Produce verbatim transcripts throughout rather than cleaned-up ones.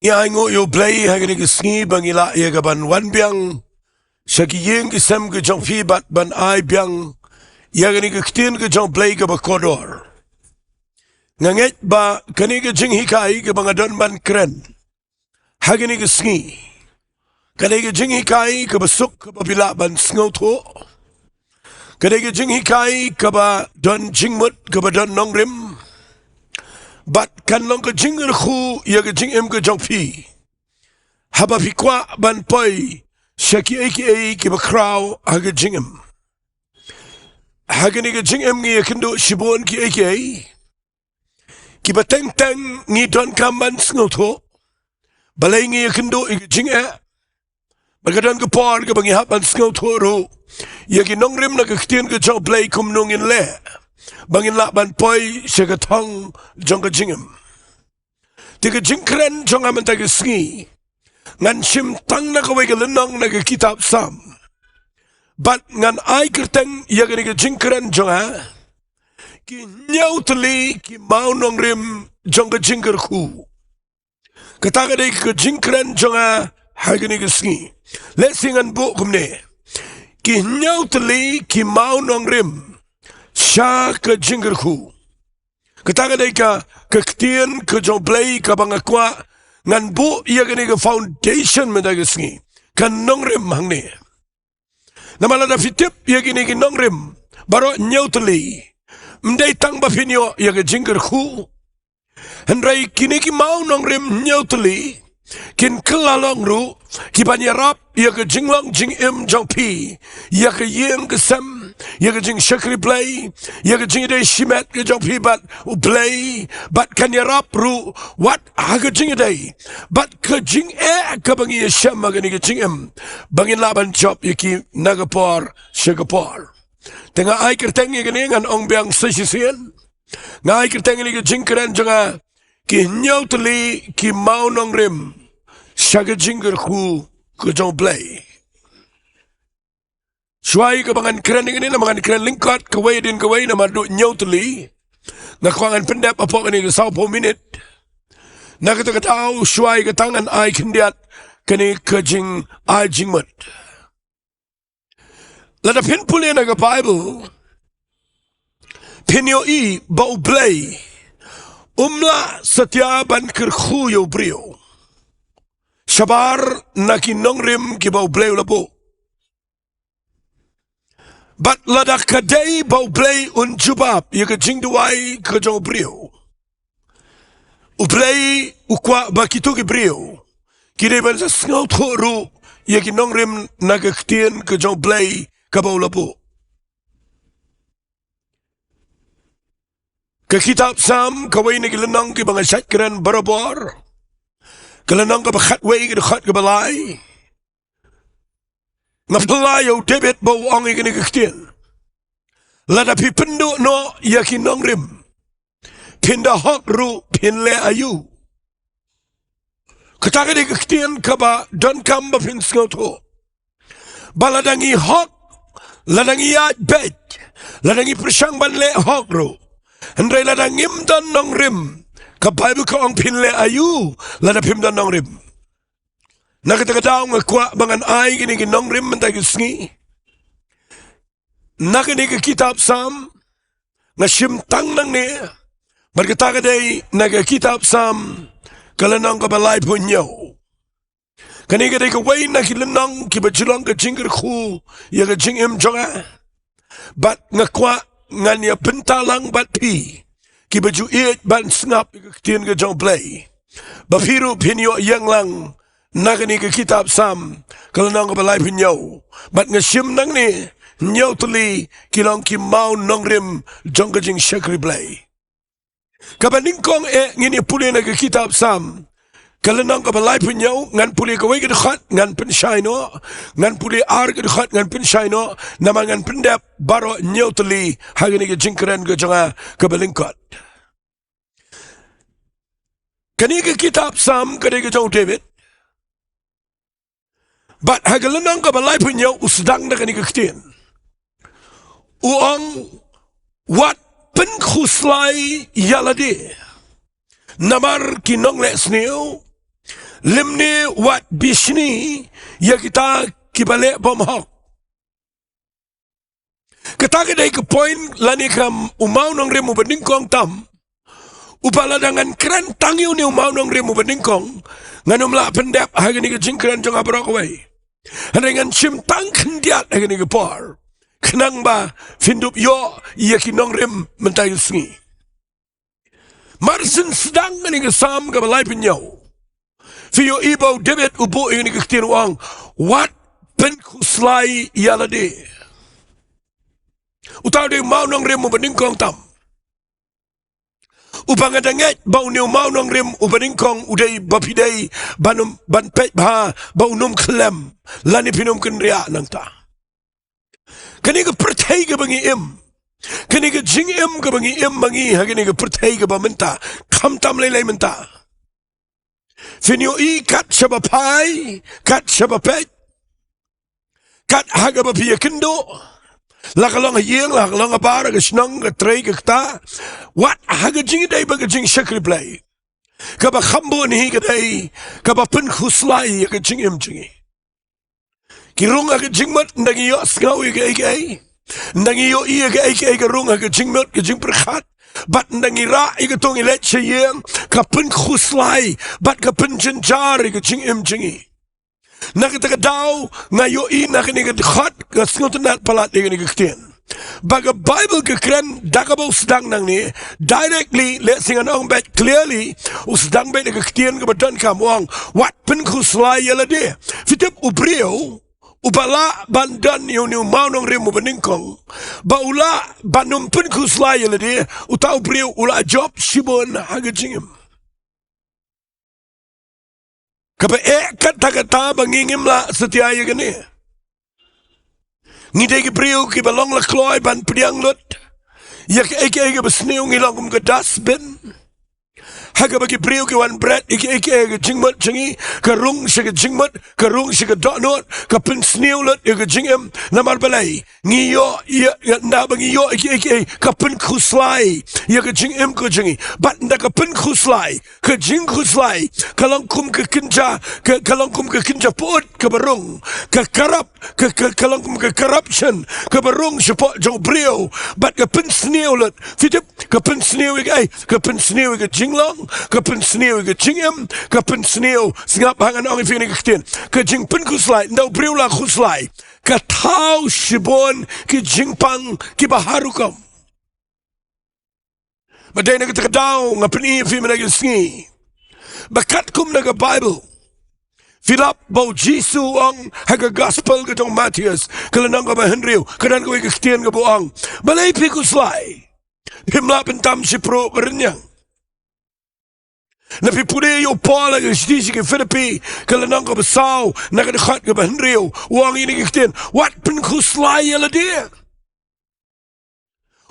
Ngi ainguh ïa U Blei ha kane ka sngi ba ngi lah ïa ka ban wan biang sha ki ïing ki sem ki jong phi bad ban ai biang ïa kane ka ktien ka jong U Blei kaba kordor. Nga ngeit ba kane ka jinghikai kaba nga don ban kren ha kane ka sngi, kane ka jinghikai kaba suk kaba phi lah ban sngewthuh, kane ka jinghikai kaba don jingmut, kaba don nongrim, bad kan long ka jingkyrkhu ïa ka jingim ka jong phi haba phi kwah ban poi sha kiei kiei kiba khraw ha ka jingim. Ha kane ka jingim ngi ïakynduh shibun kiei kiei kiba teng teng ngi donkam ban sngewthuh. Balei ngi ïakynduh ïa ka jingeh? Ba ka don ka por kaba ngi hap ban sngewthuh ruh ïa ki nongrim na ka ktien ka jong U Blei kumno ngin leh ba ngin lah ban poi sha ka thong jong ka jingim. Te ka jingkren jong nga mynta ka sngi ngan shim tang na kawei ka lynnong na ka kitab Salm, bad ngan ai kyrteng ïa kane ka jingkren jong nga, Ki hynñiew tylli ki maw nongrim jong ka jingkyrkhu. Kata ka dei ka jingkren jong nga ha kane ka sngi. Lehse ngan buh kumne: Ki hynñiew tylli ki maw nongrim sha ka jingkyrkhu. Kata ka dei ka, ka ktien ka jong U Blei kaba nga kwah ngan buh ïa kane ka foundation mynta ka sngi. Ka nongrim hangne. Namar lada phi tip ïa kine ki nongrim baroh hynñiew tylli, ym dei tang ba phin ïoh ïa ka jingkyrkhu. Hynrei kine ki maw nongrim hynñiew tylli kin kylla long ruh ki ban ïarap ïa ka jinglong jingim jong phi, ïa ka ïing ka sem, ïa ka jingshakri Blei, ïa ka jingïadei shimet ka jong phi bad U Blei, bad kan ïarap ruh wat ha ka jingïadei bad ka jingeh kaba ngi ïashem ha kane ka jingim, ba ngin lah ban jop ïa ki na ka por sha ka por. Te nga ai kyrteng ïa kane, ngan ong biang sa shisien. Nga ai kyrteng ïa kane ka jingkren jong nga: Ki hynñiew tylli ki maw nongrim sha ka jingkyrkhu ka jong U Blei. Shuwa ïa kaba ngan kren ïa kane, namar ngan kren lyngkot kawei hadien kawei namar duh hynñiew tylli, nga kwah ngan pyndep hapoh kane ka sawphew minit. Na kata ka daw, shuwa ïa kata ngan ai khyndiat kane ka jingai jingmut. Lada phin pule na ka Baibl, phin ïohi ba U Blei um lah satia ban kyrkhu ïa u briew shabar na ki nongrim kiba U Blei u la buh. Bad lada ka dei ba U Blei un jubab ïa ka jingduwai ka jong u briew, U Blei u kwah ba kito ki briew ki dei ban sa sngewthuh ruh ïa ki nongrim na ka ktien ka jong U Blei kaba u la buh. Ka kitab Salm, kawei na ki lynnong kiba nga shait kren barabor, ka lynnong kaba khatwei, ka dkhot kaba lai. Nga phylla ïa u David ba u ong ïa kane ka ktien: Lada phi pynduh noh ïa ki nongrim, phin da hok ruh phin leh aïu? Kata ka dei ka ktien kaba donkam ba phin sngewthuh, ba lada ngi hok, lada ngi ïaid beit, lada ngi pyrshang ban leh hok ruh, hynrei lada ngim don nongrim, ka Baibl ka ong phin leh aïu lada phim don nongrim? Na kata ka daw nga kwah ba ngan ai kine ki nongrim mynta ka sngi na kane ka kitab Salm. Nga shim tang nangne, bad kata ka dei na ka kitab Salm, ka lynnong kaba laiphew hynñiew. Kane ka dei kawei na ki lynnong kiba ju long ka jingkyrkhu ïa ka jingim jong nga. Bad nga kwah ngan ïa bynta lang bad phi kiba ju ïeit ban sngap ïa ka ktien ka jong U Blei, ba phi ruh phin ïoh ïeng lang na kane ka kitab Salm, ka lynnong kaba laiphew hynñiew. Bad nga shim nangne, hynñiew tylli ki long ki maw nongrim jong ka jingshakri Blei. Kaba nyngkong eh ngin ïa pule na ka kitab Salm, ka lynnong kaba laiphew hynñiew, ngan pule kawei ka dkhot ngan pynshai noh, ngan pule ar ka dkhot ngan pynshai noh, namar ngan pyndep baroh hynñiew tylli ha kane ka jingkren ka jong nga kaba lyngkot. Kane ka kitab Salm ka dei ka jong u David. Bad ha ka lynnong kaba laiphew hynñiew u sdang da kane ka ktien. U ong: Wat pynkhuslai ïa lade namar ki nongleh sniew, lymne wat bishni ïa kita kiba leh bymhok. Kata ka dei ka point lane kam u mawnongrim uba nyngkong tam. Uba lada ngan kren tang ïa une u mawnongrim uba nyngkong, ngan ym lah pyndep ha kane ka jingkren jong nga baroh kawei. Hynrei ngan shim tang khyndiat ha kane ka por, khnang ba phin dup ïoh ïa ki nongrim mynta ka sngi. Mar shen sdang kane ka Salm kaba laiphew hynñiew, phi ïohi ba u David u buh ïa kane ka ktien, u ong, wat pynkhuslai ïa lade. Uta u dei u mawnongrim uba nyngkong tam. Uba nga da ngeit ba une u mawnongrim uba nyngkong u dei ba phi dei ban ym, ban peit bha ba un ym khlem lane phin ym kynriah nangta. Kane ka pyrthei kaba ngi im, kane ka jingim kaba ngi im ma ngi ha kane ka pyrthei kaba mynta, khamtam lei lei mynta, phin ïohi kat shaba phai, kat shaba peit, kat ha kaba phi ïakynduh, la ka long ha ïing, la ka long ha bar, ha ka shnong, ka trei, ka kta, wat ha ka jingïadei bad ka jingshakri Blei, kaba kham bun hi ka dei kaba pynkhuslai ïa ka jingim jong ngi. Ki rung ha ka jingmut ynda ngi ïohsngew ïa kaei kaei, ynda ngi ïohi ïa kaei kaei ka rung ha ka jingmut, ka jingpyrkhat, bad ynda ngi rah ïa kato ngi leit sha ïing, ka pynkhuslai bad ka pynjynjar ïa ka jingim jong ngi. Na kata ka daw nga ïohi na kane ka dkhot, nga sngewtynnat palat ïa kane ka ktien. Ba ka Baibl ka kren da kaba u sdang nangne, directly, lehse ngan ong beit clearly, u sdang beit da ka ktien kaba donkam, u ong, wat pynkhuslai ïa lade. Phi tip u briew uba lah ban don ïa une u mawnongrim uba nyngkong, ba u lah ban ym pynkhuslai ïa lade, uta u briew u la jop shibun ha ka jingim. Kaba eh katta katta ba ngi ngim lah satia ïa kane. Ngi dei ki briew kiba long la kloi ban pdiang lut ïa kaei kaei kaba sniew, ngi long kum ka dustbin ha kaba ki briew ki wan bret ïa kaei kaei ka jingmut jong ngi, ka rung sha ka jingmut, ka rung sha ka dohnud, ka pynsniew lut ïa ka jingim. Namar balei? Ngi ïoh ïa, ïa, ynda ba ngi ïoh ïa kaei kaei ka pynkhuslai ïa ka jingim ka jong ngi. Bad ynda ka pynkhuslai, ka jingkhuslai ka long kum ka kynja, ka, ka long kum ka kynja pyut kaba rung, ka karap, ka, ka, ka long kum ka corruption kaba rung shapoh jong u briew. Bad ka pynsniew lut, phi tip, ka pynsniew ïa kaei? Ka pynsniew ïa ka jinglong, ka pynsniew ïa ka jingim, ka pynsniew, sngap ha ngan ong ïa phi kane ka ktien, ka jingpynkhuslai. Ynda u briew la khuslai, ka thaw shibun ki jingpang kiba har rukom. Ba dei na kata ka daw nga pyni ïa phi mynta ka sngi ba katkum na ka Baibl, phi lap ba u Jisu u ong ha ka Gospel ka jong u Mathaios, ka lynnong kaba hynriew, ka don kawei ka ktien kaba u ong, balei phi khuslai? Phim lah pyntam shipruh ka rynïeng. Na phi pule ïa u Paul ha ka shithi sha ki Philippi, ka lynnong kaba saw, na ka dkhot kaba hynriew, u ong ïa kine ki ktien, wat pynkhuslai ïa lade.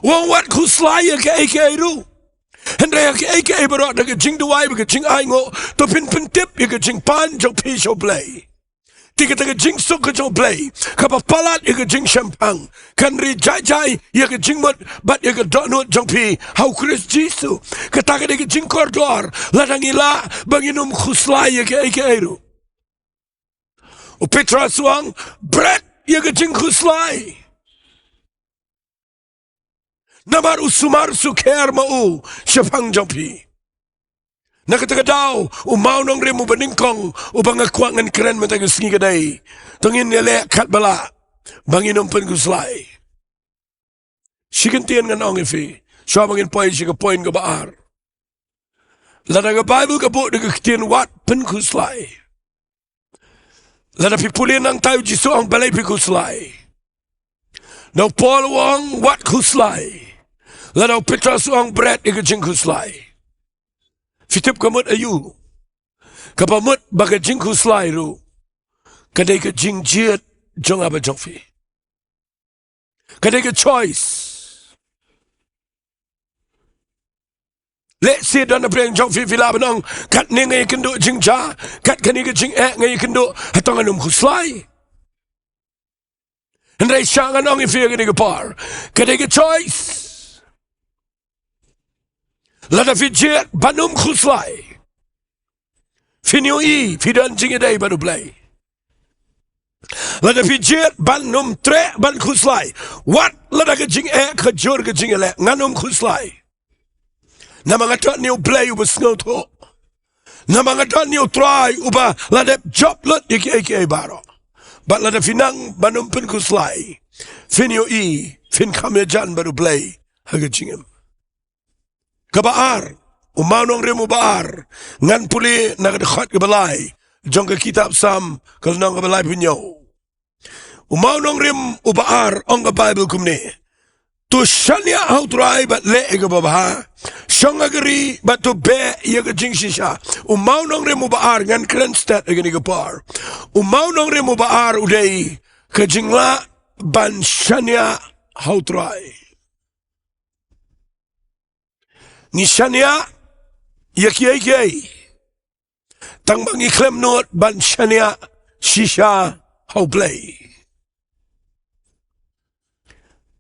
U ong wat khuslai ïa kaei kaei ruh. Hynrei ïa kaei kaei baroh, da ka jingduwai bad ka jingainguh, to phin pyntip ïa ka jingpan jong phi sha U Blei. Te kata ka jingsuk ka jong U Blei, kaba palat ïa ka jingshemphang, kan ri jai jai ïa ka jingmut bad ïa ka dohnud jong phi ha u Khrist Jisu. Kata ka dei ka jingkordor, lada ngi lah ba ngin ym khuslai ïa kaei kaei ruh. U Petros u ong, bret ïa ka jingkhuslai. Namar u sumar sukher ma u shaphang jong phi. Na kata ka daw, u mawnongrim uba nyngkong, uba nga kwah ngan kren mynta ka sngi ka dei, to ngin ïaleh katba lah ba ngin ym pynkhuslai. Shi kyntien ngan ong ïa phi, shuwa ba ngin poi sha ka point kaba ar. Lada ka Baibl ka buh da ka ktien wat pynkhuslai, lada phi pule nangta u Jisu u ong balei phi khuslai. Nau Paul u ong wat khuslai. Lada u Petros u ong bret ïa ka jingkhuslai. Phi tip ka mut aïu? Kaba mut ba ka jingkhuslai ruh ka dei ka jingjied jong nga bad jong phi. Ka dei ka choice. Lehse don na pdeng jong phi, phi lah ban ong, katne nga ïakynduh jingjia, kat kane ka jingeh nga ïakynduh, hato ngan ym khuslai? Hynrei sha ngan ong ïa phi ha kane ka por, ka dei ka choice. Lada phi jied ban ym khuslai, Phin ïohi, phi don jingïadei bad U Blei. Lada phi jied ban ym treh ban khuslai, wat lada ka jingeh ka jur ka jingïaleh, ngan ym khuslai. Namar nga don ïa U Blei uba sngewthuh. Namar nga don ïa U Trai uba la dep jop lut ïa kiei kiei baroh. Bad lada phi nang ban ym pynkhuslai, phin ïohi, phin kham ïajan bad U Blei ha ka jingim. Kaba ar, u mawnongrim uba ar, ngan pule na ka dkhot kaba lai jong ka kitab Salm, ka lynnong kaba laiphew hynñiew. U mawnongrim uba ar, ong ka Baibl kumne: To shaniah ha U Trai bad leh ïa kaba bha, shong ha ka ri bad to beh ïa ka jingshisha. U mawnongrim uba ar, ngan kren stet ha kane ka por. U mawnongrim uba ar u dei ka jinglah ban shaniah ha U Trai. Ngi shaniah ïa kiei kiei, tang ba ngi khlem nud ban shaniah shisha ha U Blei.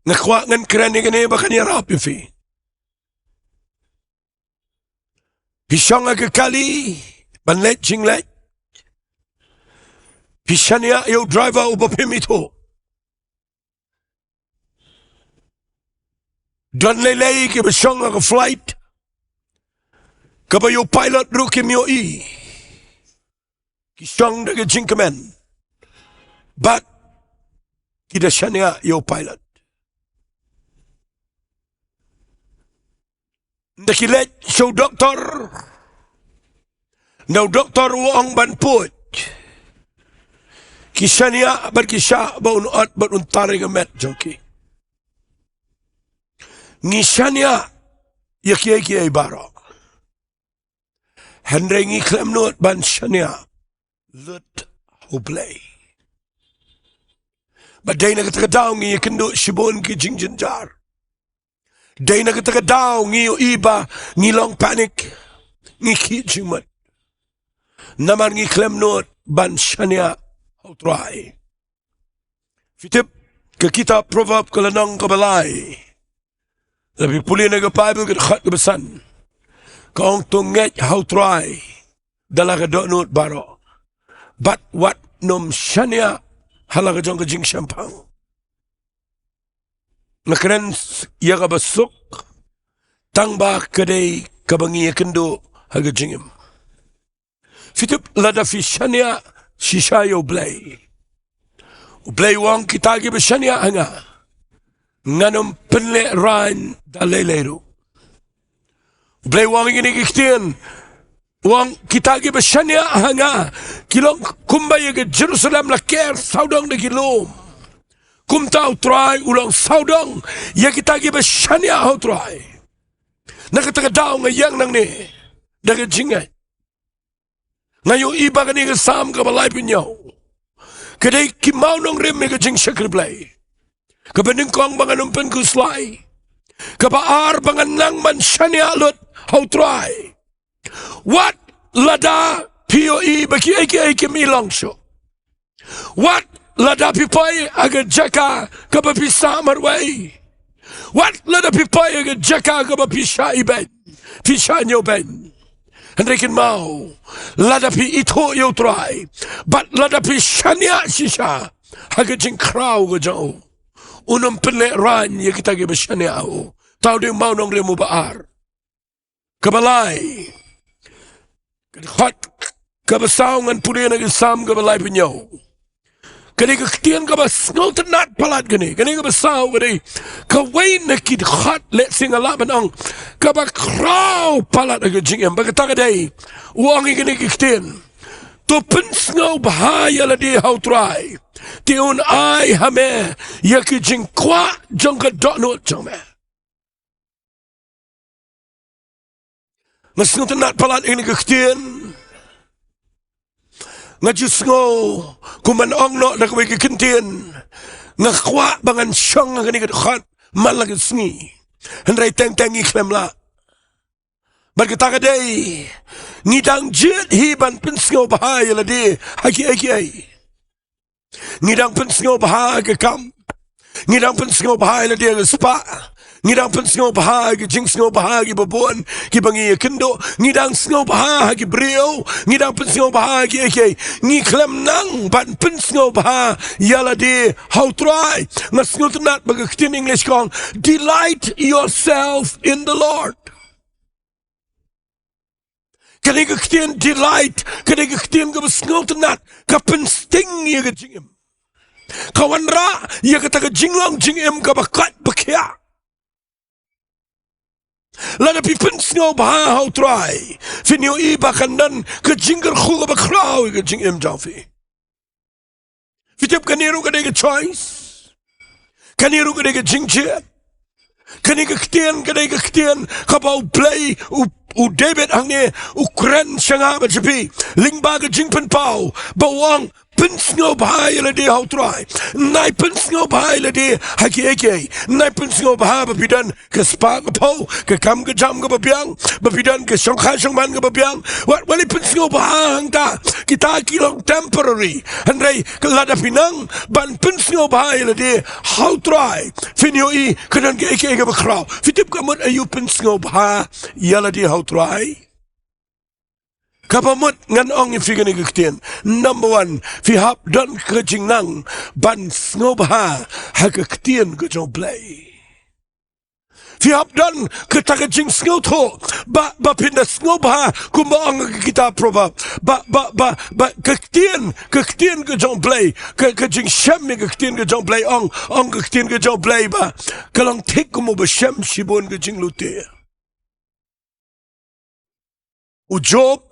Nga kwah ngan kren ïa kane ba kan ïarap ïa phi. Phi shong ha ka kali ban leit jingleit, phi shaniah ïa u driver uba phim ithuh. Don lei lei kiba shong ha ka flight kaba ïa u pilot ruh kim ïohi. Ki shong da ka jingkmen bad ki da shaniah ïa u pilot. Nda ki leit sha u doktor, nda u doktor u ong ban pud, ki shaniah bad ki shah ba un ot bad un tar ïa ka met jong ki. Ngi shaniah ïa kiei kiei baroh, hynrei ngi khlem nud ban shaniah lut ha U Blei. Ba dei na kata ka daw ngi ïakynduh shibun ki jingjynjar. Dei na kata ka daw ngi ïohi ba ngi long panic, ngi khih jingmut, namar ngi khlem nud ban shaniah ha U Trai. Phi tip, ka kitab Proverb ka lynnong kaba lai, lada phi pule na ka Baibl ka dkhot kaba san, ka ong: To ngeit ha U Trai da la ka dohnud baroh, bad wat nym shaniah ha la ka jong ka jingshemphang. Nga kren ïa kaba suk, tang ba ka dei kaba ngi ïakynduh ha ka jingim. Phi tip, lada phi shaniah shisha ïa U Blei, U Blei u ong: Kita kiba shaniah ha nga, ngan ym pynlehraiñ da lei lei ruh. U Blei u ong ïa kine ki ktien, u ong: Kita kiba shaniah ha nga ki long kumba ïa ka Jerusalem la ker sawdong da ki lum. Kumta U Trai u long sawdong ïa kita kiba shaniah ha U Trai. Na kata ka daw nga ïeng nangne da ka jingngeit. Nga ïohi ba kane ka Salm kaba laiphew hynñiew ka dei ki mawnongrim ïa ka jingshakri Blei. Kaba nyngkong, ba ngan ym pynkhuslai. Kaba ar, ba ngan nang ban shaniah lut ha U Trai. Wat lada phi ïohi ba kiei kiei kim long shuh. Wat lada phi poi ha ka jaka kaba phi sah marwei. Wat lada phi poi ha ka jaka kaba phi shah ibeiñ, phi shah ñiewbeiñ. Hynrei kynmaw, lada phi ithuh ïa U Trai bad lada phi shaniah shisha ha ka jingkhraw ka jong u, un ym pynlehraiñ ïa kita kiba shaniah ha u. Te u dei u mawnongrim uba ar. Kaba lai, ka dkhot kaba saw, ngan pule na ka Salm kaba laiphew hynñiew. Ka dei ka ktien kaba sngewtynnad palat kane. Kane kaba saw ka dei kawei na ki dkhot, lehse nga lah ban ong, kaba khraw palat ha ka jingim. Bad kata ka dei, u ong ïa kine ki ktien: To pynsngewbha ïa lade ha U Trai, te un ai ha me ïa ki jingkwah jong ka dohnud jong me. Nga sngewtynnad palat ïa kine ki ktien. Nga ju sngew kumban ong noh da kawei ka kyntien: Nga kwah ba ngan shong ha kane ka dkhot man la ka sngi. Hynrei teng teng ngi khlem lah. Bad kata ka dei, ngi dang jied hi ban pynsngewbha ïa lade ha kiei kiei. Ngi dang pynsngewbha ha ka kam. Ngi dang pynsngewbha ïa lade ha ka spah. Ngi dang pynsngewbha ha ki jingsngewbha kiba bun kiba ngi ïakynduh. Ngi dang sngewbha ha ki briew. Ngi dang pynsngewbha ha kiei kiei. Ngi khlem nang ban pynsngewbha ïalade ha U Trai. Nga sngewtynnat ba ka ktien English ka ong, "Delight yourself in the Lord." Kane ka ktien delight, kane ka ktien kaba sngewtynnat, ka pynsting ïa ka jingim. Ka wanrah ïa kata ka jinglong jingim kaba koit ba khiah. Lada phi pynsngewbha ha U Trai, phin ïohi ba kan don ka jingkyrkhu kaba khraw ïa ka jingim jong phi. Phi tip kane ruh ka dei ka choice. Kane ruh ka dei ka jingjied. Kane ka ktien, ka dei ka ktien kaba U Blei, u, u David hangne u kren sha nga bad sha phi lyngba ka jingpynpaw, ba u ong, pynsngewbha ïalade ha U Trai. Nai pynsngewbha ïalade ha kiei kiei. Nai pynsngewbha ba phi don ka spah ka phew, ka kam ka jam kaba biang, ba phi don ka shongkha shongman kaba biang. Wat, wat leit pynsngewbha hangta. Kita ki long temporary. Hynrei lada phi nang ban pynsngewbha ïalade ha U Trai, phin ïohi ka don kaei kaei kaba khraw. Phi tip ka mut aïu pynsngewbha ïalade ha U Trai? Kaba mut ngan ong ïa phi kane ka ktien. Number one, phi hap don ka jingnang ban sngewbha ha ka ktien ka jong U Blei. Phi hap don kata ka jingsngewthuh ba, ba phin da sngewbha, kumba ong ka kitab Proverb, ba, ba, ba, ba ka ktien, ka ktien ka jong U Blei, ka, ka jingshem ïa ka ktien ka jong U Blei, ong, ong ka ktien ka jong U Blei ba ka long thik kum uba shem shibun ka jinglute. U Job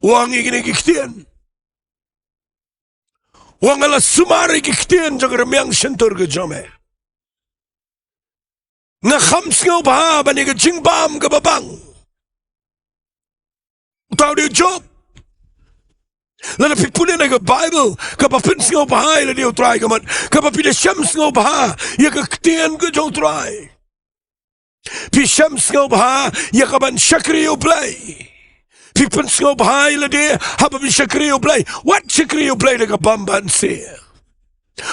u ong ïa kine ki ktien. U ong, nga la sumar ïa ki ktien jong ka rmiang shyntur ka jong me. Nga kham sngewbha ban ïa ka jingbam kaba bang. Uta u dei u Job. Lada phi pule na ka Baibl, kaba pynsngewbha ïalade ha U Trai ka mut kaba phi da shem sngewbha ïa ka ktien ka jong U Trai. Phi shem sngewbha ïa ka ban shakri U Blei. Phi pynsngewbha ïalade haba phi shakri U Blei. Wat shakri U Blei da ka bam ban sih.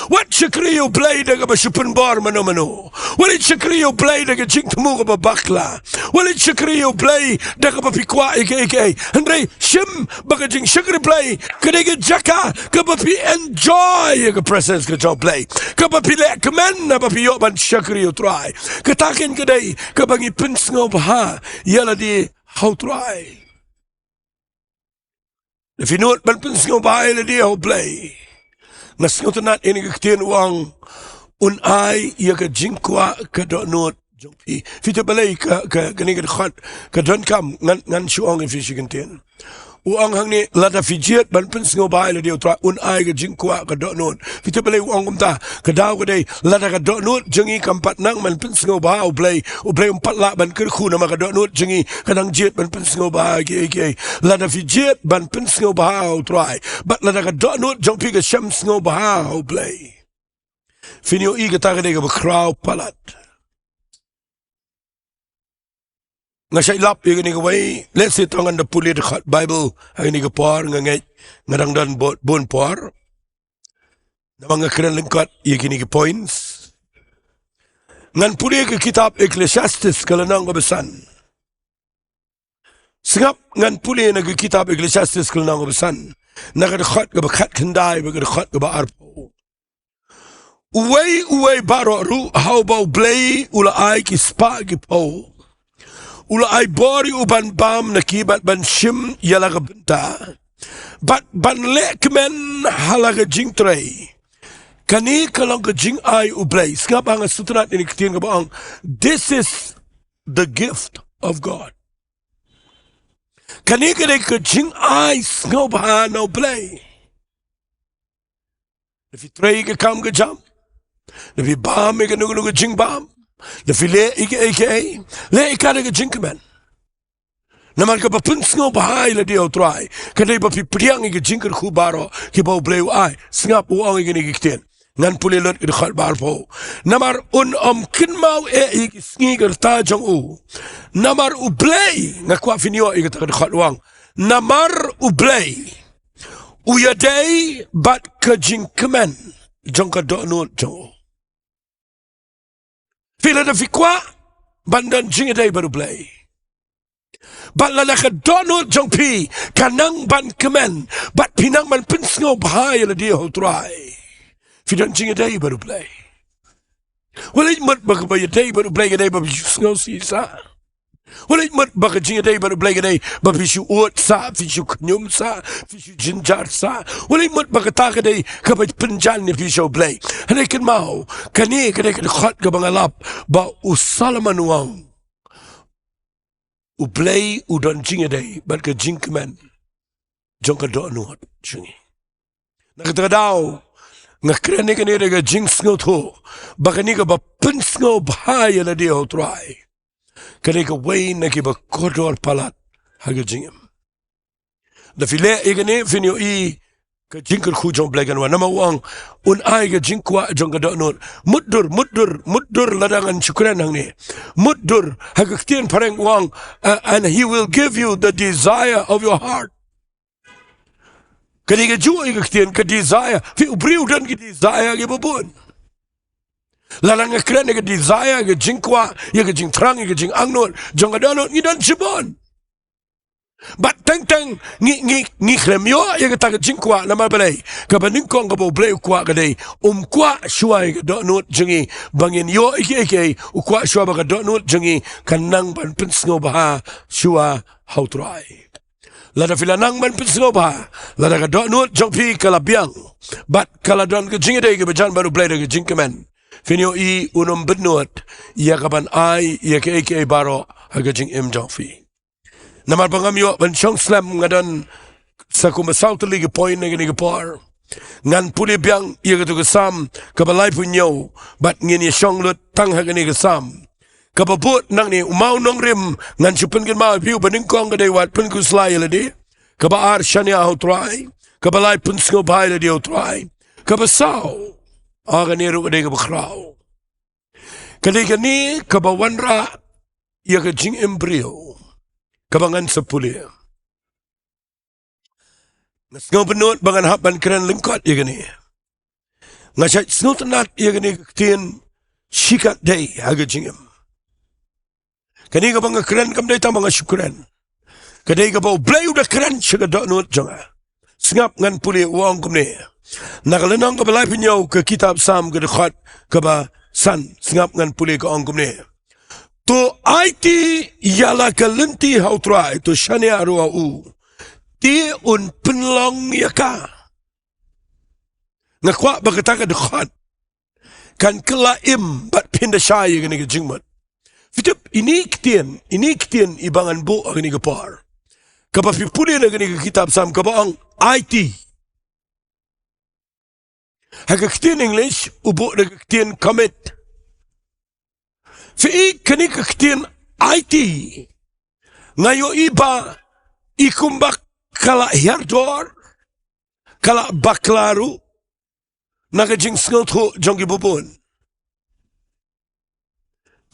Wat shakri U Blei da kaba shu pynbor mano mano. Wat shakri U Blei da ka jingthmu kaba bakla. Wat shakri U Blei da kaba phi kwah ïa kaei kaei. Hynrei shim ba ka jingshakri Blei ka dei ka jaka kaba phi enjoy ïa ka presence ka jong U Blei, kaba phi leh kmen naba phi ïoh ban shakri U Trai. Kata kein ka dei kaba ngi pynsngewbha ïalade ha U Trai. Lada phi nud ban pynsngewbha ïalade ha U Blei, nga sngewtynnat ïa kane ka ktien, u ong, un ai ïa ka jingkwah ka dohnud jong phi. Phi tip balei ka, ka, kane ka dkhot ka donkam? Ngan, ngan shu ong ïa phi shi kyntien. U ong hangne, lada phi jied ban pynsngewbha ïalade ha U Trai, un ai ka jingkwah ka dohnud. Phi tip balei u ong kumta? Ka daw ka dei, lada ka dohnud jong ngi kam pat nang ban pynsngewbha ha U Blei, U Blei um pat lah ban kyrkhu namar ka dohnud jong ngi ka nang jied ban pynsngewbha ha kiei kiei. Lada phi jied ban pynsngewbha ha U Trai, bad lada ka dohnud jong phi ka shem sngewbha ha U Blei, phin ïohi kata ka dei kaba khraw palat. Nga shait lap ïa kane kawei, lehse tang ngan da pule dkhot Baibl ha kane ka por, nga ngeit nga dang don bun, bun por. Namar nga kren lyngkot ïa kine ki points. Ngan pule ka kitab Ecclesiastes ka lynnong kaba san. Sngap, ngan pule na ka kitab Ecclesiastes ka lynnong kaba san, na ka dkhot kaba khatkhyndai bad ka dkhot kaba arphew. Uwei uwei baroh ruh ha uba U Blei u la ai ki spah ki phew, u la ai bor ïa u ban bam na ki bad ban shim ïa la ka bynta bad ban leh kmen ha la ka jingtrei. Kane ka long ka jingai U Blei. Sngap, nga sngewtynnat ïa kane ka ktien kaba ong, "This is the gift of God." Kane ka dei ka jingai sngewbha na U Blei. Da phi trei ka kam ka jam, da phi bam ïa kano kano ka jingbam, da phi leh ïa kaei kaei, leh ïa ka da ka jingkmen. Namar kaba pynsngewbha ïalade ha U Trai ka dei ba phi pdiang ïa ka jingkyrkhu baroh kiba U Blei u ai. Sngap, u ong ïa kine ki ktien. Ngan pule lut ïa ka dkhot ba arphew. Namar un ym kynmaw eh ïa ki sngi ka rta jong u. Namar U Blei, nga kwah phin ïoh ïa kata ka dkhot, u ong, namar U Blei u ïadei bad ka jingkmen jong ka dohnud jong u. Phi lada phi kwah ban don jingïadei bad U Blei, bad lada ka dohnud jong phi ka nang ban kmen, bad phi nang ban pynsngewbha ïa lade ha U Trai, phi don jingïadei bad U Blei. Wat leit mut ba kaba ïadei bad U Blei ka dei ba phi shu sngewsih sah. Wat leit mut ba ka jingïadei bad U Blei ka dei ba phi shu ud sah, phi shu khñium sah, phi shu jynjar sah. Wat leit mut ba kata ka dei kaba pynjan ïa phi sha U Blei. Hynrei kynmaw, kane ka dei ka dkhot kaba nga lap ba u Solomon u ong, U Blei u don jingïadei bad ka jingkmen jong ka dohnud jong ngi. Na kata ka daw, nga kren ïa kane da ka jingsngewthuh ba kane kaba pynsngewbha ïa lade ha U Trai ka dei kawei na kiba kordor palat ha ka jingim. Da phi leh ïa kane, phin ïohi ka jingkyrkhu jong U Blei kan wan, namar u ong un ai ka jingkwah jong ka dohnud. Mutdur, mutdur, mutdur lada ngan shu kren hangne. Mutdur, ha ka ktien phareng u ong, uh, and he will give you the desire of your heart. Ka dei kajuh ïa ka ktien ka desire. Phi, u briew u don ki desire kiba bun. Lada nga kren ïa ka desire, ka jingkwah, ïa ka jingthrang, ïa ka jingangnud jong ka dohnud, ngi don shibun. Bad teng teng ngi, ngi, ngi khlem ïoh ïa kata ka jingkwah, namar balei? Kaba nyngkong kaba U Blei u kwah ka dei, um kwah shuwa ïa ka dohnud jong ngi ba ngin ïoh ïa kiei kiei, u kwah shuwa ba ka dohnud jong ngi kan nang ban pynsngewbha shuwa ha U Trai. Lada phi la nang ban pynsngewbha, lada ka dohnud jong phi ka la biang, bad ka la don ka jingïadei kaba jan bad U Blei da ka jingkmen, phin ïohi un ym bynnud ïa ka ban ai ïa kiei kiei baroh ha ka jingim jong phi. Namar ba ngam ïoh ban shong slem, nga don sa kumba saw tylli ki point ha kane ka por. Ngan pule biang ïa kato ka Salm kaba laiphew hynñiew, bad ngin ïa shong lut tang ha kane ka Salm. Kaba bud nangne, u mawnongrim, ngan shu pynkynmaw ïa phi, uba nyngkong ka dei wat pynkhuslai ïa lade. Kaba ar, shaniah ha U Trai. Kaba lai, pynsngewbha ïa lade ha U Trai. Kaba saw, ah, kane ruh ka dei kaba khraw. Ka dei kane kaba wanrah ïa ka jingim briew kaba ngan sa pule. Nga sngewbynnud ba ngan hap ban kren lyngkot ïa kane. Nga shait sngewtynnat ïa kane ka ktien shikatdei ha ka jingim. Kane kaba nga kren kam dei tang ba nga shu kren. Ka dei kaba U Blei u da kren sha ka dohnud jong nga. Sngap, ngan pule, u ong kumne. Na ka lynnong kaba laiphew hynñiew ka kitab Salm, ka dkhot kaba san, sngap, ngan pule, ka ong kumne. To aiti ïa la ka lynti ha U Trai, to shaniah ruh ha u, te un pynlong ïa ka. Nga kwah ba kata ka dkhot kan kylla im bad phin da shai ïa kane ka jingmut. Phi tip, ine i ktien, ine i ktien iba ngan buh ha kane ka por, kaba phi pule na kane ka kitab Salm, kaba ong aiti. Ha ka ktien English u buh da ka ktien commit. Phi i, kane ka ktien aiti, nga ïohi ba i kumba ka la hiar dor, ka la bakla ruh na ka jingsngewthuh jong kiba bun.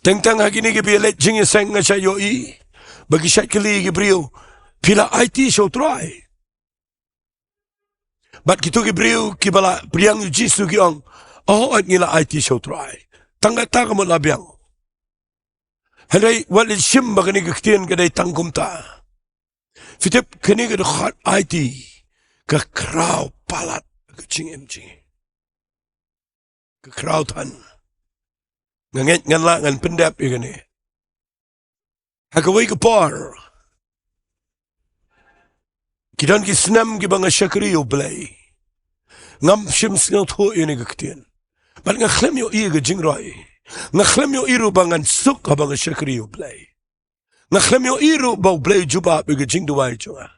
Teng teng ha kine kiba ïaleit jingïaseng nga shait ïohi ba ki shait kylli ki briew, phi la aiti sha U Trai? Bad kito ki briew kiba la pdiang ïa U Jisu ki ong, oh, ngi la aiti sha U Trai. Tang kata ka mut la biang. Hynrei wat leit shim ba kane ka ktien ka dei tang kumta. Phi tip, kane ka dkhot aiti ka khraw palat ka jingim jong ngi. Ka khraw than. Nga ngeit ngan lah ngan pyndep ïa kane. Ha kawei ka por, ki don ki snem kiba nga shakri ïa U Blei, ngam shym sngewthuh ïa kane ka ktien. Bad nga khlem ïohi ïa ka jingroi. Nga khlem ïohi ruh ba ngan suk haba nga shakri ïa U Blei. Nga khlem ïohi ruh ba U Blei u jubab ïa ka jingduwai jong nga.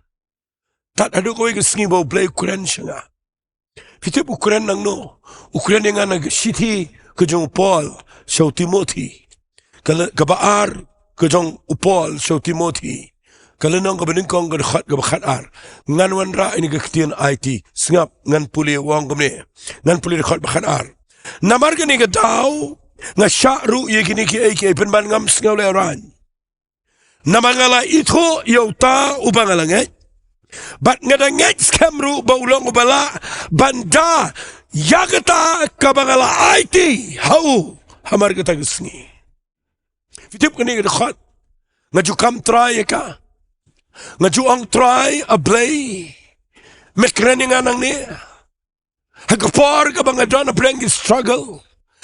Tad haduh kawei ka sngi ba U Blei u kren sha nga. Phi tip u kren nangno? U kren ïa nga na ka shithi ka jong u Paul sha u Timothi. Ka le-, kaba ar ka jong u Paul sha u Timothi. Ka lynnong kaba nyngkong, ka dkhot kaba khatar. Ngan wanrah ïa kane ka ktien aiti. Sngap, ngan pule, u ong kumne. Ngan pule dkhot ba khatar. Namar kane ka daw nga shah ruh ïa kine kiei kiei, pynban ngam sngewlehraiñ. Namar nga la ithuh ïa uta uba nga la ngeit, bad nga da ngeit skhem ruh ba u long uba lah ban da ïa kata kaba nga la aiti ha u hamar kata ka sngi. Phi tip kane ka dkhot. Nga ju kam trai ïa ka. Nga ju ong Trai, a Blei, me kren ïa nga nangne. Ha ka por kaba nga don hapdeng ki struggle.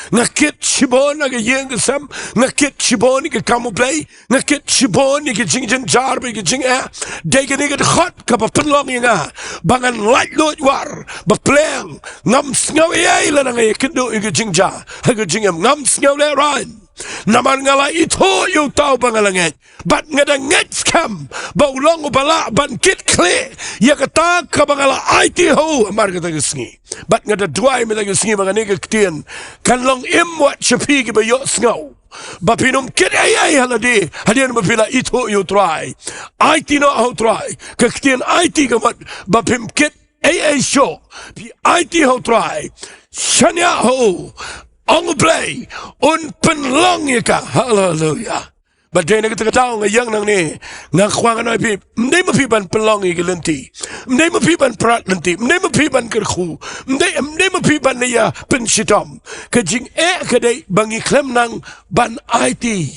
Nga kit shibun ha ka ïing ka sem. Nga kit shibun ïa ka kam U Blei. Nga kit shibun ïa ka jingjynjar bad ïa ka jingeh. Dei kane ka dkhot kaba pynlong ïa nga ba ngan laitluid war, ba pleng. Ngam sngew ei ei lada nga ïakynduh ïa ka jingjia ha ka jingim. Ngam sngew lehraiñ. Namar nga la ithuh ïa uta uba nga la ngeit. Bad nga da ngeit skhem ba u long uba lah ban kit khlieh ïa kata kaba nga la aiti ha u ha mar kata ka sngi. Bad nga da duwai mynta ka sngi ba kane ka ktien kan long im wat sha phi kiba ïohsngew, ba phin ym kit ei ei ha lade hadien ba phi la ithuh ïa u Trai. Aiti noh ha u Trai. Ka ktien aiti ka mut ba phim kit ei ei shuh. Phi aiti ha u Trai. Shaniah ha u. Ong U Blei un pynlong ïa ka. Haleluya. Bad dei na kata ka daw nga ïeng nangne, nga kwah ngan ong ïa phi, ym dei ma phi ban pynlong ïa ki lynti. Ym dei ma phi ban prat lynti. Ym dei ma phi ban kyrkhu. Ym dei, ym dei ma phi ban ïa pynshitom. Ka jingeh ka dei ba ngi khlem nang ban aiti.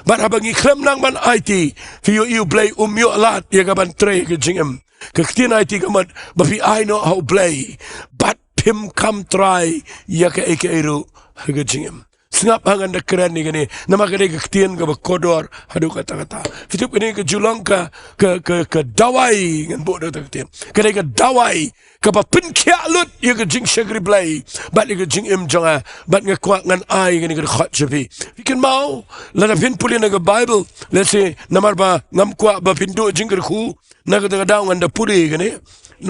Bad haba ngi khlem nang ban aiti, phi ïohi U Blei um ïoh lad ïa ka ban trei ka jingim. Ka ktien aiti ka mut ba phi ai noh ha U Blei bad phim kam trai ïa kaei kaei ruh ha ka jingim. Sngap ha ngan da kren ïa kane, namar ka dei ka ktien kaba kordor haduh katta katta. Phi tip kane ka ju long ka, ka, ka, ka dawai, ngan buh da kata ka ktien. Ka dei ka dawai kaba pynkhiah lut ïa ka jingshakri Blei bad ïa ka jingim jong nga. Bad nga kwah ngan ai kane ka dkhot sha phi. Phi kynmaw, lada phin pule na ka Baibl, lehse namar ba ngam kwah ba phin duh jingkyrkhu, na kata ka daw ngan da pule kane.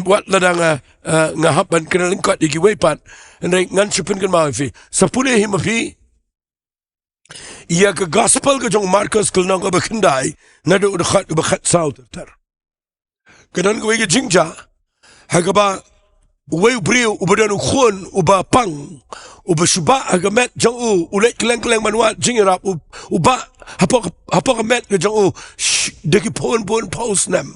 Wat lada nga, eh, nga hap ban kren lyngkot ïa kiwei pat. Hynrei ngan shu pynkynmaw ïa phi. Sa pule hi ma phi ïa ka Gospel ka jong u Markos, ka lynnong kaba khyndai, naduh ka dkhot kaba khatsaw ter ter. Ka don kawei ka jingjia ha kaba uwei u briew uba don u khun uba pang, uba shu bah ha ka met jong u, u leit kylleng kylleng ban wad jingïarap, u, u bah hapoh, hapoh ka met ka jong u, sh-, da ki bun bun phew snem.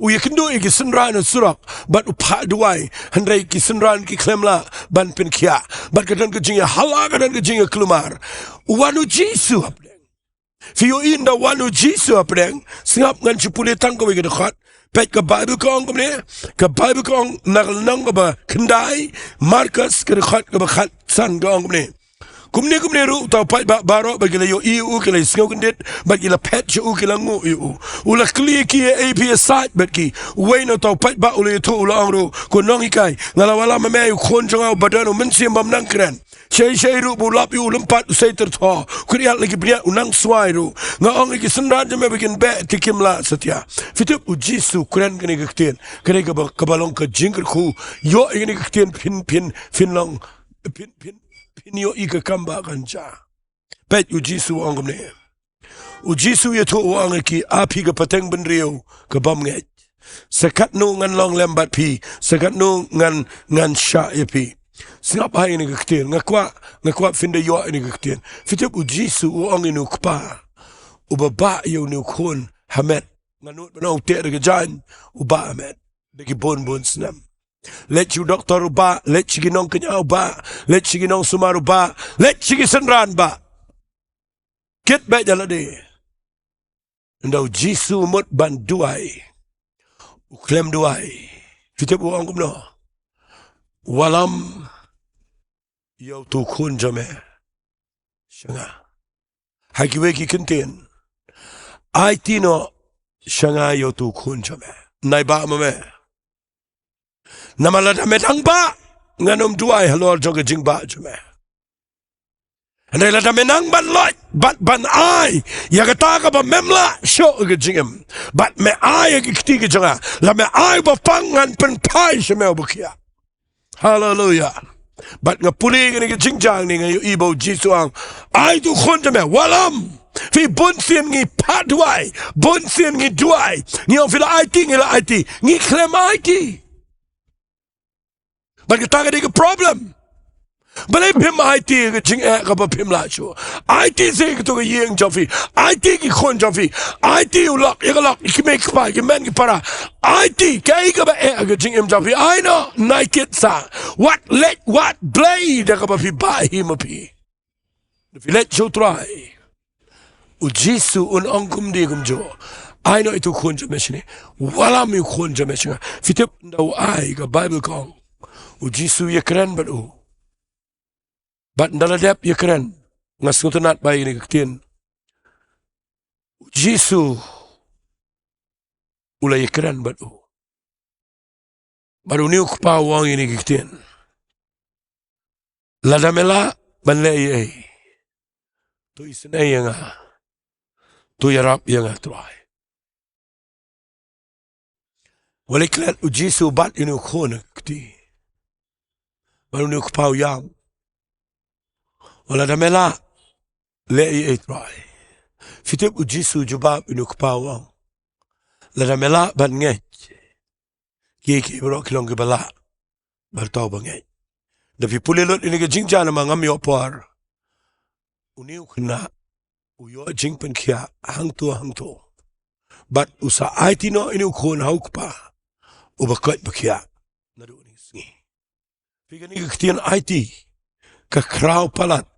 U ïakynduh ïa ki synran ha surok bad u phah duwai, hynrei ki synran ki khlem lah ban pynkhiah. Bad ka don ka jingïahala, ka don ka jingïakulmar. U wan u Jisu hapdeng. Phi ïohi, ynda wan u Jisu hapdeng, sngap, ngan shu pule tang kawei ka dkhot. Peit, ka Baibl ka ong kumne, ka Baibl ka ong na ka lynnong kaba khyndai Markos, ka dkhot kaba khatsan, ka ong kumne. Kumne kumne ruh uta u paidbah baroh ba ki la ïohi ïa u, ki la ïasngew kyndit bad ki la phet sha u, ki la nguh ïa u. U la kylli ïa ki, ïa ei phi ïasaid bad ki? Uwei na uta u paidbah u la ïathuh, u la ong ruh, ko nonghikai, nga la wallam ha me ïa u khun jong nga uba don u mynsiem bym nang kren. Shaei shaei ruh ba u lap ïa u, u lympat, u sei tyrthoh, u kynriah la ki bniat, u nang swai ruh. Nga ong ïa ki synran jong me ba kin beh, te kim lah satia. Phi tip, u Jisu u kren kane ka ktien. Kane kaba, kaba long ka jingkyrkhu. Ïoh ïa kane ka ktien phin, phin, phin long, phin, phin, phin ïohi ka kam ba kan jia. Peit, u Jisu u ong kumne. U Jisu u ïathuh, u ong ïa ki, a phi ka pateng bynriew ka bym ngeit. Sa katno ngan long lem bad phi, sa katno ngan, ngan shah ïa phi. Sngap ha ïa kane ka ktien, nga kwah, nga kwah phin da ïoh ïa kane ka ktien. Phi tip, u Jisu u ong ïa une u kpa uba bah ïa une u khun ha met. Nga nud ban ong u teh da ka jaiñ, u bah ha met da ki bun bun snem. Leit sha u doktor, u bah. Leit sha ki nongkñia, u bah. Leit sha ki nongsumar, u bah. Leit sha ki synran, bah. Kit beit ïa lade. Ynda u Jisu u mut ban duwai, u khlem duwai. Phi tip u ong kumno? Wallam ïa utu u khun jong me sha nga. Ha kiwei ki kyntien, aiti noh sha nga ïa utu u khun jong me. Nai bah ma me. Namar lada me dang bah, ngan ym duwai halor jong ka jingbah jong me. Hynrei lada me nang ban loit bad ban ai ïa kata kaba mem lah shuh ha ka jingim, bad me ai ïa ki kti ki jong nga, la me ai uba pang, ngan pynphai sha me uba khiah. Haleluya. Bad nga pule kane ka jingjia hangne, nga ïohi ba u Jisu u ong, ai utu u khun jong me, wallam. Phi, bun sien ngi phah duwai, bun sien ngi duwai, ngi ong phi la aiti, ngi la aiti, ngi khlem aiti. Bad kata ka dei ka problem. Balei phim aiti ha ka jingeh kaba phim lah shuh? Aiti sha kato ka ïing jong phi. Aiti ki khun jong phi. Aiti u lok ïa ka lok, ïa ki mei ki pa, ïa ki hynmen ki para. Aiti kaei kaba eh ha ka jingim jong phi. Ai noh, nai kit sa. Wat leit wad Blei da kaba phi bah hi ma phi. Phi leit sha u Trai. U Jisu un ong kumne kumjuh. Ai noh ïa utu u khun jong me shane. Wallam ïa u khun jong me sha nga. Phi tip ynda u ai ka Baibl ka ong, u Jisu u ïakren bad u. Bad ynda la dep ïakren, nga sngewtynnat ba ïa kane ka ktien, u Jisu u la ïakren bad u. Bad une u kpa u ong ïa kane ka ktien, lada me lah ban leh ei ei, to isynei ïa nga, to ïarap ïa nga Trai. Wat la klet u Jisu bat ïa une u khun ha ka kti. Bad une u kpa u ïam, wat lada me lah, leh ei ei Trai. Phi tip u Jisu u jubab ïa une u kpa u ong, lada me lah ban ngeit, kiei kiei baroh ki long kiba lah, bad uta uba ngeit. Da phi pule lut ïa kane ka jingjia, namar ngam ïoh por, une u khynnah u ïoh jingpynkhiah hangto hangto. Bad u sa aiti noh ïa une u khun ha u kpa uba koit ba khiah naduh une u sngi. Phi, kane ka ktien aiti ka khraw palat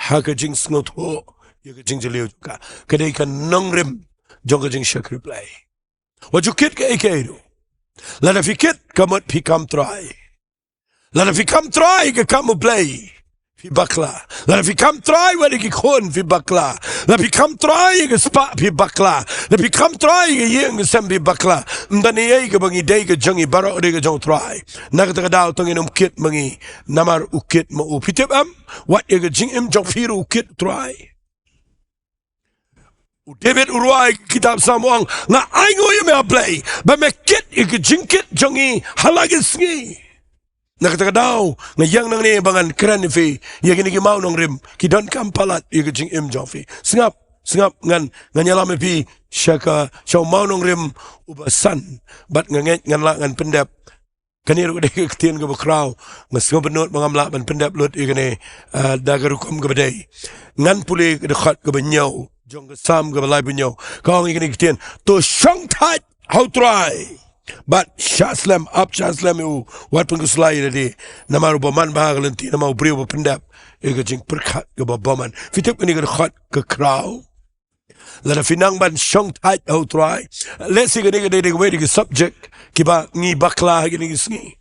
ha ka jingsngewthuh ïa ka jingjylliew jong ka. Ka dei ka nongrim jong ka jingshakri Blei. Wat ju kit kaei kaei ruh. Lada phi kit, ka mut phi kam trai. Lada phi kam trai ïa ka kam U Blei, phi bakla. Lada phi kam trai wat ïa ki khun, phi bakla. Lada phi kam trai ïa ka spah, phi bakla. Lada phi kam trai ïa ka ïing ka sem, phi bakla. Ym don ei ei kaba ngi dei ka jong ngi, baroh ka dei ka jong U Trai. Na kata ka daw to ngin ym kit ma ngi, namar u kit ma u. Phi tip em, wat ïa ka jingim jong phi ruh u kit U Trai. U David u rwai ha ka kitab Salm u ong, nga ainguh ïa me A Blei, ba me kit ïa ka jingkit jong ngi ha la ka sngi. Na kata ka daw nga ïeng nangne ba ngan kren ïa phi ïa kine ki mawnongrim, ki donkam palat ïa ka jingim jong phi. Sngap, sngap, ngan, ngan ïalam ïa phi sha ka, sha u mawnongrim uba san, bad nga ngeit ngan lah ngan pyndep. Kane ruh ka dei ka ktien kaba khraw. Nga sngewbynnud ba ngam lah ban pyndep lut ïa kane, ah, da ka rukom kaba dei. Ngan pule ka dkhot kaba hynñiew jong ka Salm kaba laiphew hynñiew. Ka ong ïa kane ka ktien, to shongthait ha U Trai, bad shah slem, ap shah slem ïa u, wat pynkhuslai ïa lade. Namar u bymman bha ha ka lynti, namar u briew uba pyndep ïa ka jingpyrkhat kaba bymman. Phi tip kane ka dkhot ka khraw. Lada phi nang ban shongthait ha U Trai. Let's see, kane ka dei, dei kawei na ki subject kiba ngi bakla ha kine ki sngi.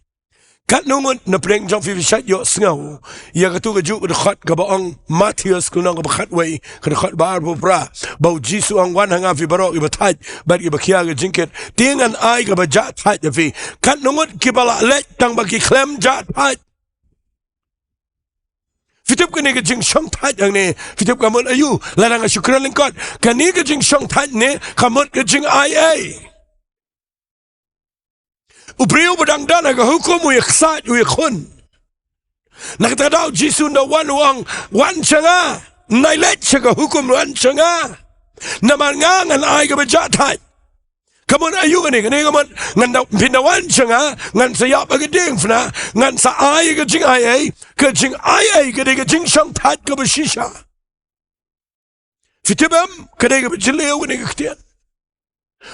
Katno ngut na pdeng jong phi phi shait ïohsngew ïa katu kajuh ka dkhot kaba ong, Mathaios ka lynnong kaba khatwei, ka dkhot ba arphew phra, ba U Jisu u ong, wan ha nga phi baroh kiba thait bad kiba khia ka jingkit, te ngan ai kaba jah thait ïa phi. Katno ngut kiba la leit tang ba ki khlem jah thait. Phi tip kane ka jingshongthait hangne, phi tip ka mut aïu? Lada nga shu kren lyngkot, kane ka jingshongthait ne ka mut ka jingai ei. U briew ba dang don ha ka hukum u ïaksaid, u ïakhun. Na kata ka daw U Jisu ynda u wan u ong, wan sha nga, ym nai leit sha ka hukum, wan sha nga. Namar nga ngan ai kaba jah thait. Ka mut aïu kane? Kane ka mut, ngan da, phin da wan sha nga, ngan sa ïap ha ka diengphna, ngan sa ai ka jingai ei, ka jingai ei ka dei ka jingshongthait kaba shisha. Phi tip em, ka dei kaba jylliew kane ka ktien.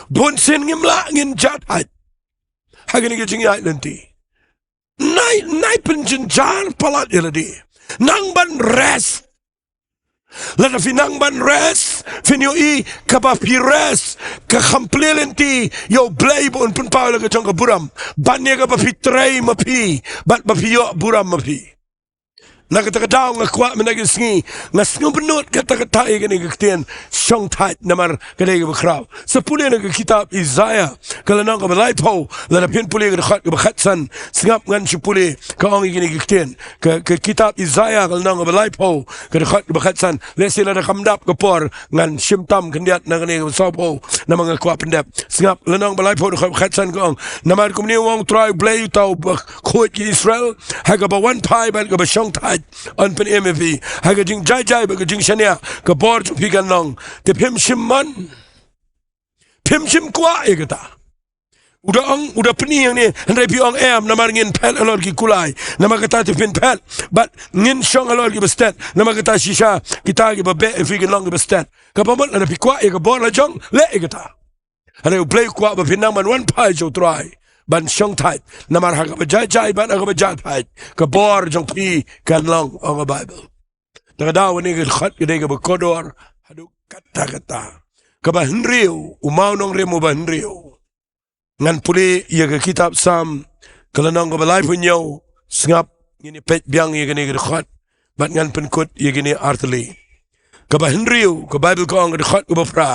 Bunsien ngim lah ngin jah thait ha kane ka jingïaid lynti. Nai, nai pynjynjar palat ïa lade. Nang ban rest. Lada phi nang ban rest, phin ïohi kaba phi rest, ka kham plie lynti ïa U Blei ba un pynpaw ïa la ka jong ka burom ban ïa kaba phi trei ma phi bad ba phi ïoh burom ma phi. Na kata ka daw nga kwah mynta ka sngi, nga sngewbynnud kata kata ïa kane ka ktien shongthait, namar ka dei kaba khraw. Sa pule na ka kitab Isaiah ka lynnong kaba laiphew, lada phin pule ka dkhot kaba khatsan. Sngap, ngan shu pule, ka ong ïa kane ka ktien. Ka, ka kitab Isaiah ka lynnong kaba laiphew, ka dkhot kaba khatsan. Lehse lada kam dap ka por, ngan shim tam khyndiat na kane kaba sawphew, namar nga kwah pyndep. Sngap, lynnong ba laiphew dkhot ba khatsan ka ong, namar kumne u ong U Trai U Blei, uta uba khuid ïa Israel, ha kaba wan phai bad kaba shongthait yn pynim ïa phi, ha ka jingjai jai bad ka jingshaniah ka bor jong phi kan long. Te phim shym mon, phim shym kwah ïa kata. U da ong, u da pyni hangne, hynrei phi ong em, namar ngin phet halor ki kulai. Namar kata te phin phet bad ngin shong halor kiba stet. Namar kata shisha kita kiba beh ïa phi kin long kiba stet. Kaba mut lada phi kwah ïa ka bor la jong, leh ïa kata. Hynrei U Blei u kwah ba phin nang ban wan phai sha U Trai ban shongthait. Namar ha kaba jai jai bad ha kaba jah thait ka bor jong phi kan long, ong ka Baibl. Na ka daw kane ka dkhot ka dei kaba kordor, Haduh katta katta. Kaba hynriew, u mawnongrim uba hynriew. Ngan pule ïa ka kitab Salm, ka lynnong kaba laiphew hynñiew, sngap, ngin ïa peit biang ïa kane ka dkhot, bad ngan pynkut ïa kine artylli. Kaba hynriew, ka Baibl ka ong ka dkhot kaba phra.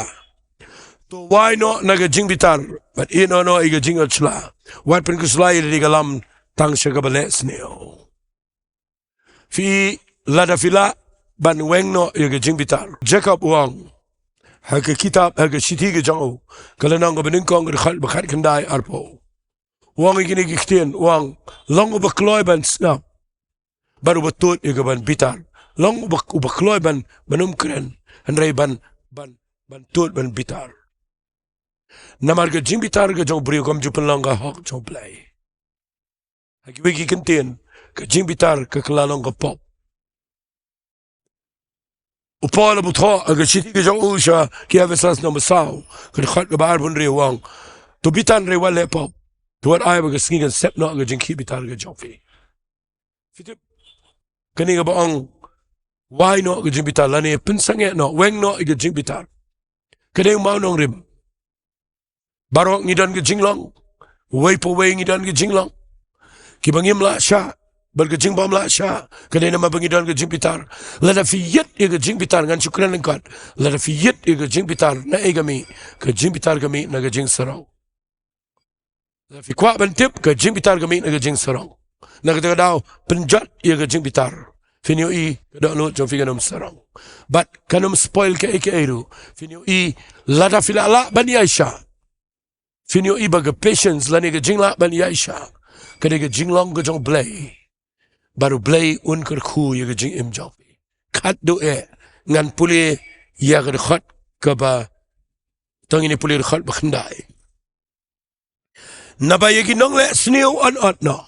To wai noh na ka jingbitar, bad ïehnoh noh ïa ka jingïohsla. Wat pynkhuslai ïa lade ka lam tang sha kaba leh sniew. Phi, lada phi lah ban weng noh ïa ka jingbitar. Jakob u ong ha ka kitab, ha ka shithi ka jong u, ka lynnong kaba nyngkong, ka dkhot ba khatkhyndai arphew. U ong ïa kine ki ktien, u ong, long uba kloi ban sngap, bad uba tud ïa kaban bitar. Long uba, uba kloi ban, ban ym kren, hynrei ban, ban, ban tud ban bitar. Namar ka jingbitar ka jong u briew kam ju pynlong ka hok jong u Blei. Ha kiwei ki kyntien, ka jingbitar ka kylla long ka pop. U Paul u thoh ha ka shithi ka jong u sha ki Ephesos number saw, ka dkhot kaba arphew hynriew u ong, to bitar hynrei wat leh pop. To wat ai ba ka sngi kan sep noh ka jingkhih bitar ka jong phi. Phi tip, kane kaba ong, wai noh ka jingbitar lane pynsangeh noh, weng noh ïa ka jingbitar. Ka dei u mawnongrim. Baroh ngi don ka jinglong. Uwei pa uwei ngi don ka jinglong. Kiba ngim lah shah, bad ka jingbym lah shah, ka dei namar ba ngi don ka jingbitar. Lada phi ïit ïa ka jingbitar, ngan shu kren lyngkot. Lada phi ïit ïa ka jingbitar, na ei ka mih, ka jingbitar ka mih na ka jingsarong. Lada phi kwah ban tip, ka jingbitar ka mih na ka jingsarong. Na kata ka daw, pynjot ïa ka jingbitar. Phin ïohi, ka dohnud jong phi kan ym sarong. Bad kan ym spoil kaei kaei ruh. Phin ïohi, lada phi lah lah ban ïaishah, phin ïohi ba ka patience lane ka jinglah ban ïaishah, ka dei ka jinglong ka jong u Blei. Bad u Blei un kyrkhu ïa ka jingim jong phi. Khatduh eh, ngan pule ïa ka dkhot kaba, to ngin ïa pule dkhot ba khyndai. Naba ïa ki nongleh sniew yn ot noh,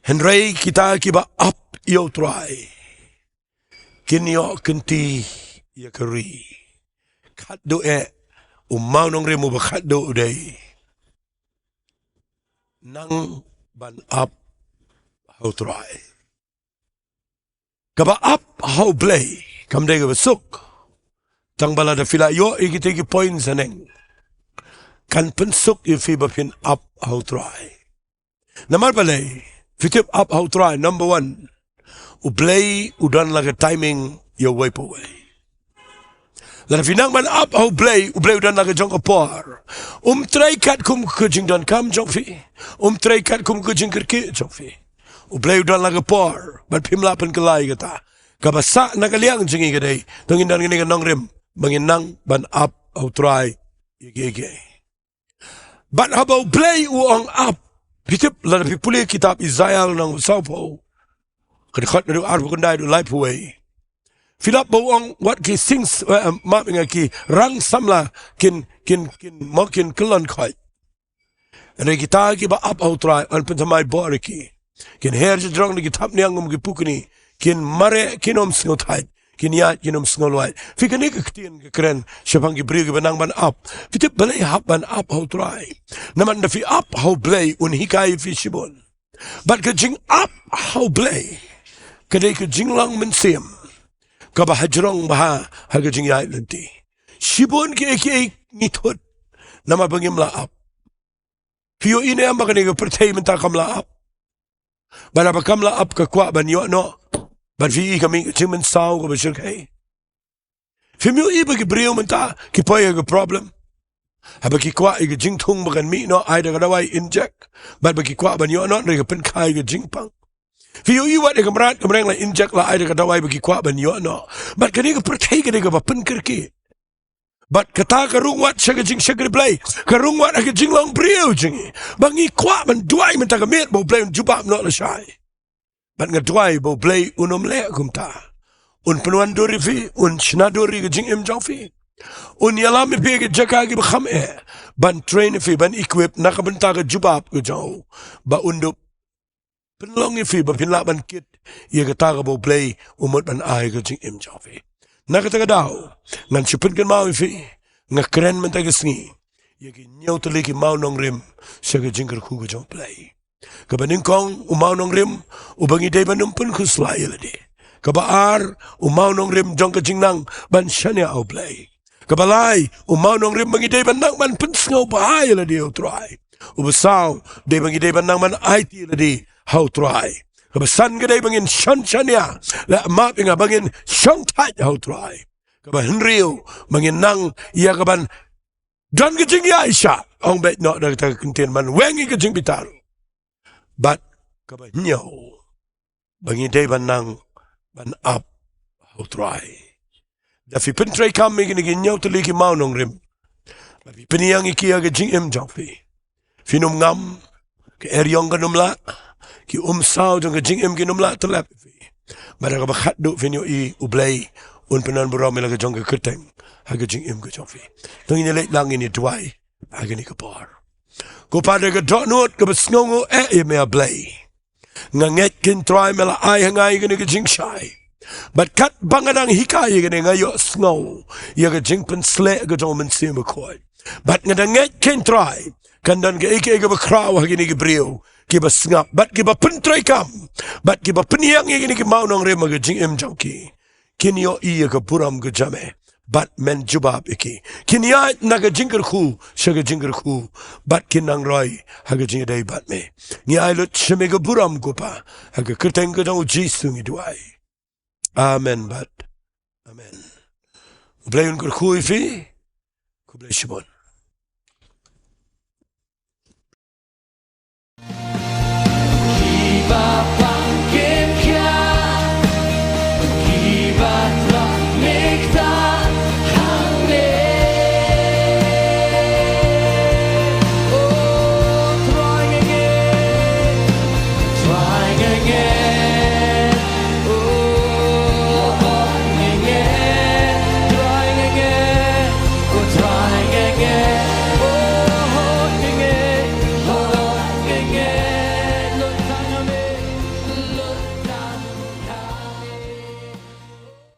hynrei kita kiba ap ïa u Trai kin ïoh kynti ïa ka ri. Khatduh eh, u mawnongrim uba khatduh u dei, nang ban ap ha u Trai. Kaba ap ha u Blei kam dei kaba suk. Tang ba lada phi lah ïoh ïa kita ki points haneng, kan pynsuk ïa phi ba phin ap ha u Trai. Namar balei? Phi tip, ap ha u Trai, number one, u Blei u don la ka timing ïa uwei pa uwei. Lada phi nang ban ap ha u Blei, u Blei u don la ka jong ka por. Um trei katkum ka jingdonkam jong phi. Um trei katkum ka jingkyrkieh jong phi. U Blei u don la ka por, bad phim lah pynkylla ïa kata. Kaba sah na ka liang jong ngi ka dei, to ngin don kane ka nongrim ba ngin nang ban ap ha u Trai ïa kiei kiei. Bad haba u Blei u ong ap, phi tip, lada phi pule kitab Isaïah lynnong sawphew, ka dkhot naduh arphew khyndai haduh laiphew wei. Phi lap ba u ong, wat ki sing, eh, map nga, ki rang samla kin, kin, kin, mo kin kyllon khoit. Hynrei kita kiba ap ha u Trai yn pynthymmai bor ïa ki. Kin her jrong na ki thapniang kum ki pukni. Kin mareh, kin ym sngewthait. Kin ïaid, kin ym sngewlwait. Phi, kane ka ktien ka kren shaphang ki briew kiba nang ban ap. Phi tip balei hap ban ap ha u Trai? Namar lada phi ap ha u Blei, un hikai ïa phi shibun. Bad ka jingap ha u Blei ka dei ka jinglong mynsiem kaba hajrong bha ha ka jingïaid lynti. Shibun kiei kiei ngi thut namar ba ngim lah ap. Phi ïohi ne em ba kane ka pyrthei mynta kam lah ap? Bad haba kam lah ap ka kwah ban ïoh noh. Bad phi ïohi ka mih ka jingmynsaw kaba shyrkhei. Phim ïohi ba ki briew mynta ki poi ha ka problem? Haba ki kwah ïa ka jingthung ba kan mih noh, ai da ka dawai injek. Bad ba ki kwah ban ïoh noh, hynrei ka pynkha ïa ka jingpang. Phi ïohi wat ïa ka mrad ka mreng la injek, la ai da ka dawai ba ki kwah ban ïoh noh. Bad kane ka pyrthei ka dei kaba pynkyrkieh. Bad kata ka rung wat sha ka jingshakri Blei, ka rung wat ha ka jinglong briew jong ngi. Ba ngi kwah ban duwai mynta ka miet ba u Blei un jubab noh lashai. Bad nga duwai ba u Blei un ym leh kumta. Un pynwandur ïa phi, un shna dur ïa ka jingim jong phi. Un ïalam ïa phi ha ki jaka kiba kham eh, ban train ïa phi, ban equip na ka bynta ka jubab ka jong u. Ba un dup pynlong ïa phi ba phin lah ban kit ïa kata kaba u Blei u mut ban ai ha ka jingim jong phi. Na kata ka daw, ngan shu pynkynmaw ïa phi, nga kren mynta ka sngi ïa ki hynñiew tylli ki mawnongrim sha ka jingkyrkhu ka jong u Blei. Kaba nyngkong, u mawnongrim uba ngi dei ban ym pynkhuslai ïa lade. Kaba ar, u mawnongrim jong ka jingnang ban shaniah ha U Blei. Kaba lai, u mawnongrim ba ngi dei ban nang ban pynsngewbha ïa lade ha U Trai. Uba saw, dei ba ngi dei ban nang ban aiti ïa lade ha U Trai. Kaba san ka dei ba ngin shon shaniah, la map ïa nga ba ngin shong thait ha U Trai. Kaba hynriew, ba ngin nang ïa kaban don ka jingïaishah, ong beit noh da kata ka kyntien, ban weng ïa ka jingbitar. Bad kaba hynñiew, ba ngi dei ban nang ban ap ha U Trai. Da phi pyntreikam ïa kine ki hynñiew tylli ki mawnongrim, ba phi pynïeng ïa ki ha ka jingim jong phi, phin ym ngam. Ka eriong kan ym lah, ki umsaw jong ka jingim kin ym lah tyllep ïa phi. Bad ha kaba khatduh phin ïohi U Blei un pyndonburom ïa la ka jong ka kyrteng ha ka jingim ka jong phi. To ngin ïa leit lang, ngin ïa duwai ha kane ka por. Ko Pa, da ka dohnud kaba sngewnguh eh ïa me, A Blei. Nga ngeit, ko Trai, me la ai ha nga ïa kane ka jingshai. Bad katba nga dang hikai ïa kane, nga ïohsngew ïa ka jingpynsleh ka jong U Mynsiem Bakhuid. Bad nga dang ngeit, ko Trai, kan don kaei kaei kaba khraw ha kine ki briew kiba sngap bad kiba pyntreikam bad kiba pynïeng ïa kine ki mawnongrim ha ka jingim jong ki. Kin ïohi ïa ka burom ka jong me bad men jubab ïa ki. Kin ïaid na ka jingkyrkhu sha ka jingkyrkhu bad kin nang roi ha ka jingïadei bad me. Ngi ai lut sha me ka burom, ko Pa, ha ka kyrteng ka jong U Jisu ngi duwai. Amen bad amen. U Blei un kyrkhu ïa phi. Khublei shibun.